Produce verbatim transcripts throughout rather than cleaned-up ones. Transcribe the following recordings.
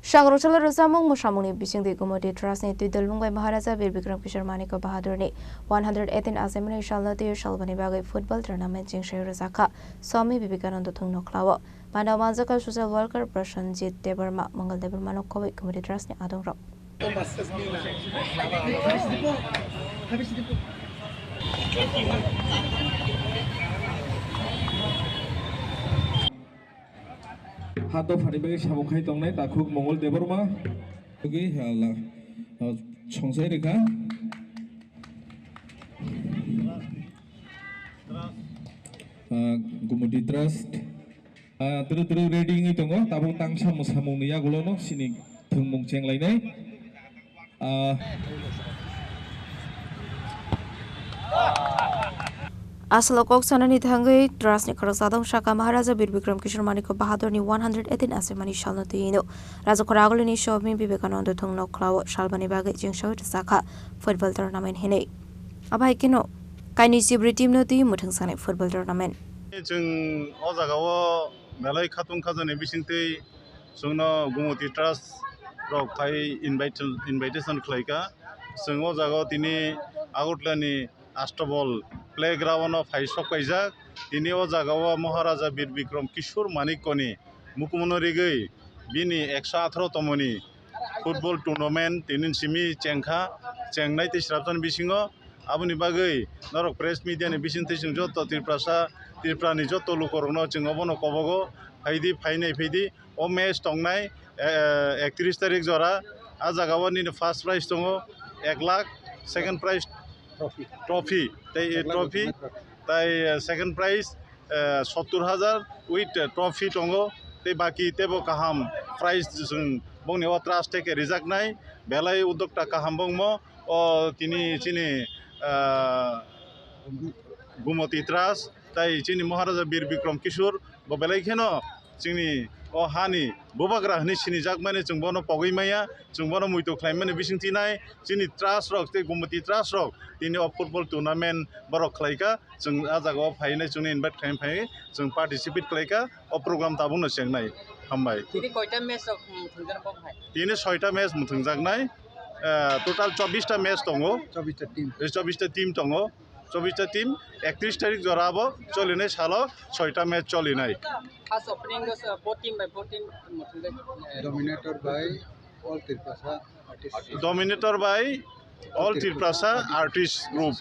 Sangrokchalo rwchapmung mwsamungni bisingtwi Gumoti Trust ni twi dwlmung bai Maharaja Bir Bikram Kishore Manikya Bahadurni one hundred eighteen achaimani salno twiwi salbani bagwi football tournament chengsawi rwjakha Swami Vivekananda thwngno khlao. Panda manjakha social worker Prashanjit Debbarma, Mangal Debbarmano khobwi Gumoti Trust ni adongrok. Ha dophani bagwi samung khai tongnai takhuk Mongol Debbarma. Bagwi hala, ah, songsai rwkha. Ah, Gumoti Trust. Ah, twrwk twrwk ready wngwi tongo. Tabuk tangsa mwsamungni yagulono sini thwngmung chenglainai. Ah. Asalo kok sanani thangwi Trust ni khoroksa dong saka Maharaja Bir Bikram Kishore Manikya Bahadurni one hundred eighteen achaimani salno twiwi no Rajakhor agulini Swami Vivekananda thwngno khlao salbani bagwi chengsawi rwjakha football tournament hinwi. Abai keno kaini sibri team no twiwi mwthangjaknai football tournament. Chwng o jagao belai khatung khajani bisingtwi chwngno Gumoti Trust rok phai invite-, invitation khlaikha. Chwng o jagao tini Agartala ni Astabol playground o phai sok paijak. Tini o jagao Maharaja Bir Bikram Kishore Manikyani mukumuno rigwi bini ekso atharo tomoni football tournament tini simi chengkha, chengnai tei srapjani bisingo. Aboni bagwi norok press media ni bisingtwi chwng joto Tiprasa, Tripura ni joto lukurokno chwng obono kobogo, phaidi, phainai phaidi. O match tongnai, eh, ektris tarik jora. A jagao nini first prize tongo ek lakh, second prize trophy, tei, eh, trophy, tei, eh, second prize, eh, sottur hajar with, eh, trophy tongo. Tei baki teibo kaham prize chwng bongni o trust theke rijaknai. Belai udokta kaham bongmo o tini chini, ah, Gumoti Trust tei chini Maharaja Bir Bikram Kishore bo belai kheno chini o hani bubagra hwnwi sinijakmani chwng bono pogwi maya, chwng bono muitu khlaimani bising tinai chini trust rok tei Gumoti Trust rok tini o football tournament borok khlaikha. Chwng a jagao phainai, chwngno invite khlai phai, chwng participate khlaikha, o program tabukno chengnai. Hambai. Tini koita match rok, um, thwngjaknai bok hai? Tini soita match mwthwngjaknai, eh, total chobbish ta match tongo. Chobbish ta team. Eh, chobbish ta team tongo. Chobbish ta team, ektris tarik jora bo cholinai salo soita match cholinai. First opening o, uh, bo team bai bo team mwthwngjak, eh, Dominator by All Tiprasa Artists. Dominator by All Tiprasa Artists Group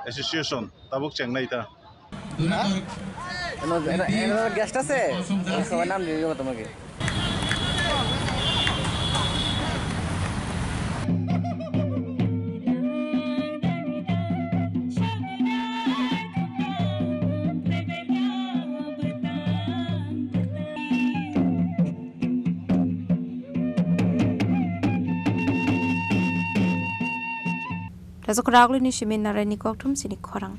Association. Tabuk chengnai ta. Ano, ano, ano, guest ase? Sobai nam diyo tomake. Rajakhor agulini simi Naraini kokthum sini khorang.